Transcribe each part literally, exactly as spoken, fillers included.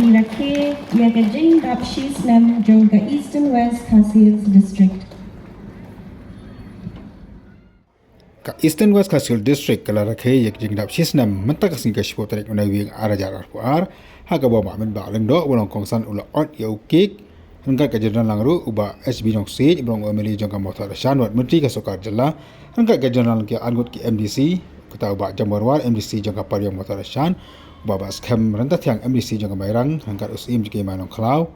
Rakhe ïa ka jingdap shisnem jong ka Eastern West Khasi Hills District. Ka Eastern West Khasi Hills District ka la rakhe ïa ka jingdap shisnem mynta ka sngi ka shiphew tarik u Naiwieng ar hajar arphew ar, ha kaba u Bah Metbah Lyngdoh u ba long kongsan u la ot ïa u cake ryngkat ka jingdon lang ruh u Bah H B Nongsiej ba long u M L A jong ka Mawthadraishan bad Myntri ka Sorkar Jylla, ryngkat ka jingdon lang ki arngut ki M D C, kata u Bah Jamwarwar M D C jong ka Padiong Mawthadraishan, u Bah Batskhem Ryntathiang M D C jong ka Mairang, ryngkat u Syiem jong ka Hima Nongkhlaw,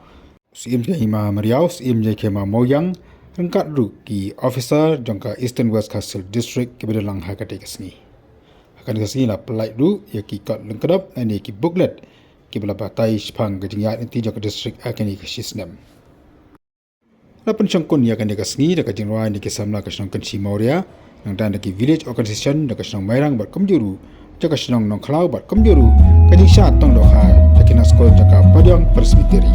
Syiem jong ka Hima Meriaw, Syiem jong ka Hima Mawïang, ryngkat ruh ki officer jong ka Eastern West Khasi Hills District kiba don lang ha katei ka sngi. Ha kane ka sngi la pynlait ruh ïa ki kot lyngkdop lane ki booklet kiba la batai shaphang ka jingïaid lynti jong ka district ha kane ka shisnem. La pynshongkun ïa kane ka sngi da ka jingrwai na ki samla ka shnong Kynshi Mawria, nangta da ki village organisation da ka shnong Mairang bad kumjuh ruh da ka shnong Nongkhlaw bad kumjuh ruh ka jingshah tong dohkha da ki nongskul jong ka Padiong Presbytery.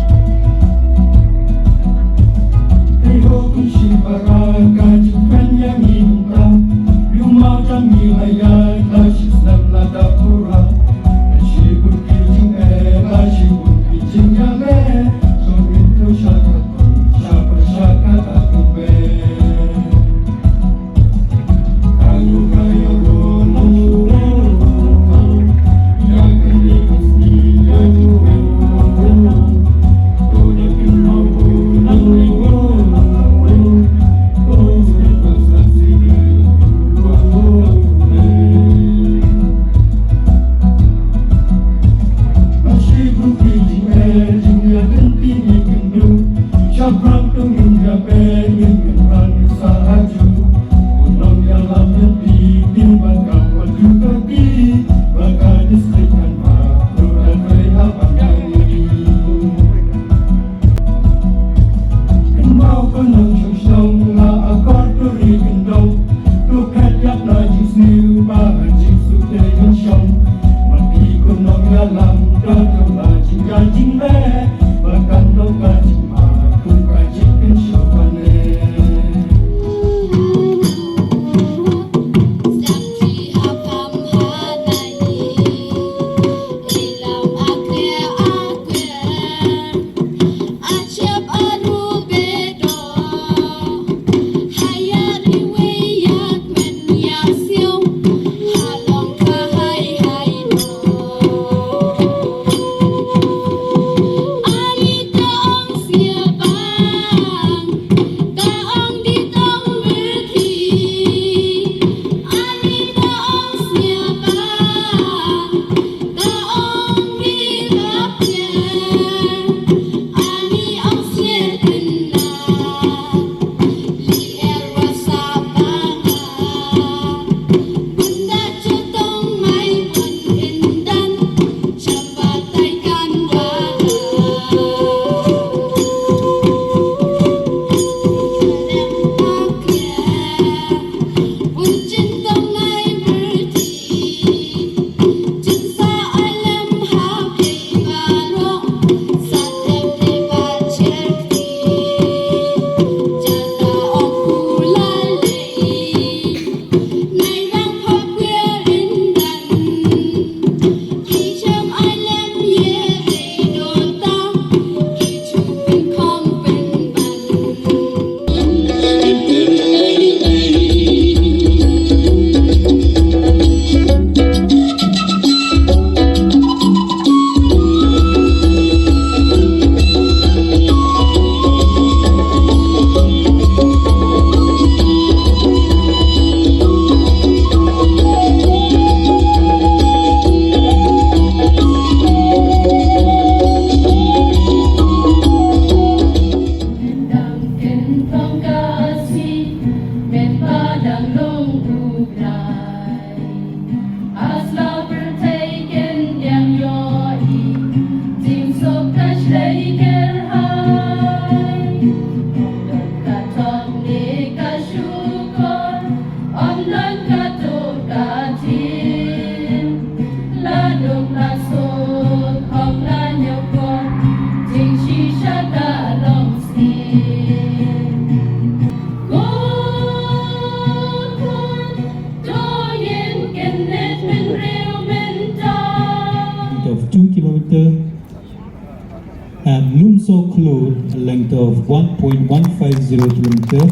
Lumsoh Khlur, a length of one point one five zero kilometer,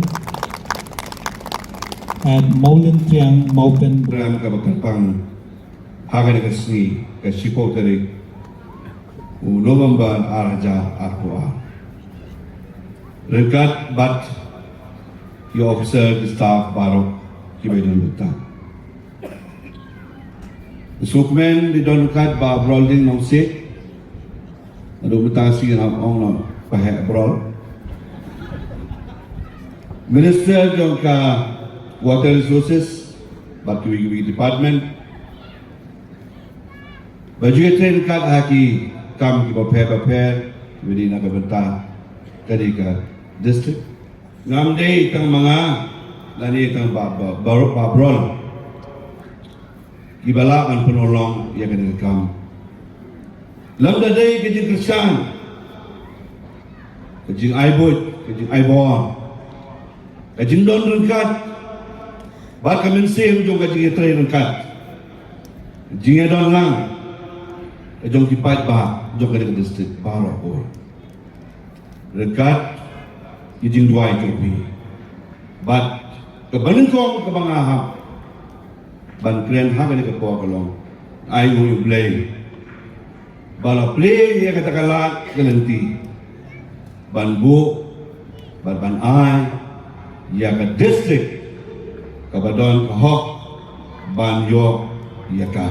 at Mawlyntriang Mawpen. Program kaba kyrpang ha kane ka sngi, ka shiphew tarik u November ar hajar arphew ar. Ryngkat bad ki officer, ki staff baroh kiba don bynta. Sngewkmen, ngi don ryngkat Bah Brolding Nongsiej. Naduh mynta ka sngi ngin hap ong noh, Bah Brolding. Minister jong ka Water Resources bad kiwei kiwei department. Ba ju ïatrei ryngkat ha ki kam kiba pher bapher kiba dei na ka bynta ka dei ka district. Ngam dei tang ma nga lane tang Bah, Bah, Bah, Bah Brolding kiba lah ban pynurlong ïa kane ka kam. Lymda dei ka jingkyrshan, ka jingai buit, ka jingai bor, ka jingdon ryngkat bad ka mynsiem jong ka jingïatrei ryngkat, ka jingïadon lang ka jong ki paidbah jong kane ka district baroh kawei. Ryngkat ki jingduwai jong phi bad kaba nyngkong kaba nga hap ban kren ha kane ka por ka long, ai nguh ïa U Blei ba la plie ïa kata ka lad ka lynti ban buh bad ban ai ïa ka district kaba don ka hok ban ïoh ïa ka.